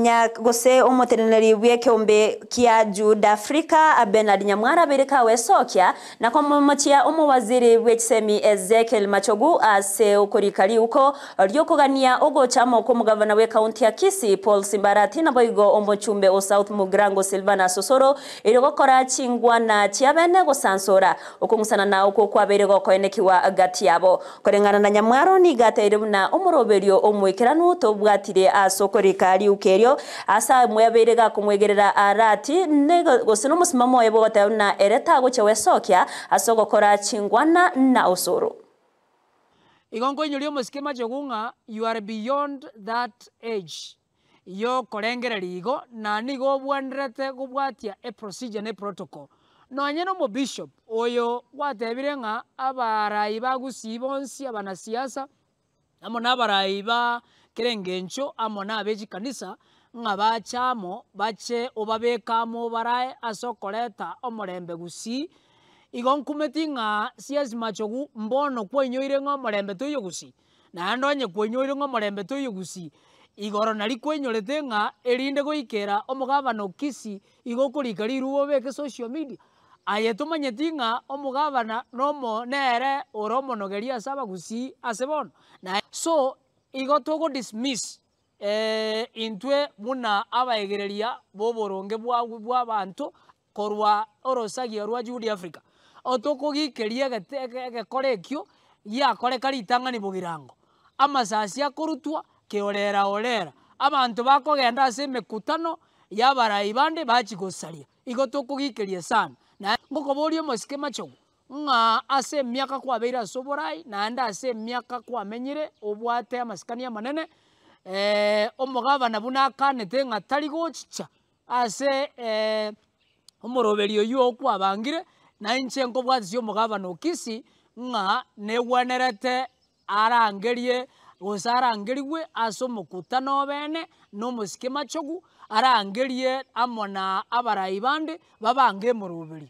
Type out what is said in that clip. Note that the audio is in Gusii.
Nya gose omoteneneri bw'ekeombe kia Jude Africa Bernard Nyamwara abeire kagoesokia na komomochia omowaziri bw'echisemi Ezekiel Machogu ase okorika riuko ri'okogania ogocha amo kw'omogavana bw'ekaunti ya Kisii Paul Simbarati naboigo omochumbe o South Mugirango Silvanus Osoro erio gokora chingwana chiabene gosansora okong'usana na okwo kwabeire gokoenekigwa gati yabo. Koreng'ana na Nyamwaro nigo ateire buna omoroberio omoikeranu tobwatire ase okorika riuko erio, ase amwe abeire gakomwegerera Arati, gose nomosimamo oye bw'ogoteba buna ere tagochia gwesokia ase ogokora chingwana na osoro. Igo nkoinyoria omosike machogu ng'a you are beyond that age yokorengereria igo, na nigo obwenerete kobwatia eprocedure na eprotocol. Nonye na omobishop oyo gwatebire ng'a abarai ba Gusii bonsi abanasiasa, amo na abarai ba kera engencho amo na abe chikanisa, ng'a bache amo bache obabeke amo obarae ase okoreta omorembe Gusii, igo nkumeti ng'a CS Machogu mbono kwainyoire ng'a omorembe toiyo Gusii. Naende onye kwainyoire ng'a omorembe toiyo Gusii, igoro naria kwainyorete ng'a erinde goikera omogabana o Kisii igo okorika riruba obeke social media. Aye tomanyeti ng'a omogabana nomo nere ore omonogeria ase abagusii ase bono? Nae so igo togo dismiss intwe buna abaegereria boboronge bwa bwa abanto korwa orosagia rwa Jude Africa, otokogikeria egete egekora ekio giakoreka ritang'ani bogirango, amasasi akorutwa keorera orera, abanto bakogenda ase emekutano ya abarai bande bachia gosaria, igo tokogikeria sana. Naende ngokoboria omosike machogu, ng'a ase emiaka kwabeire ase oborai, naende ase emiaka kwamenyire obwate amasikani amanene, omogabana buna akanete ng'a tari gochicha Ase omoroberio oyio okwabangire, na inche nkobwatisia omogabana o Kisii ng'a negwenerete arangerie gose arangerigwe ase omokutano obene na omosike machogu, arangerie amo na abarai bande babange emoroberio.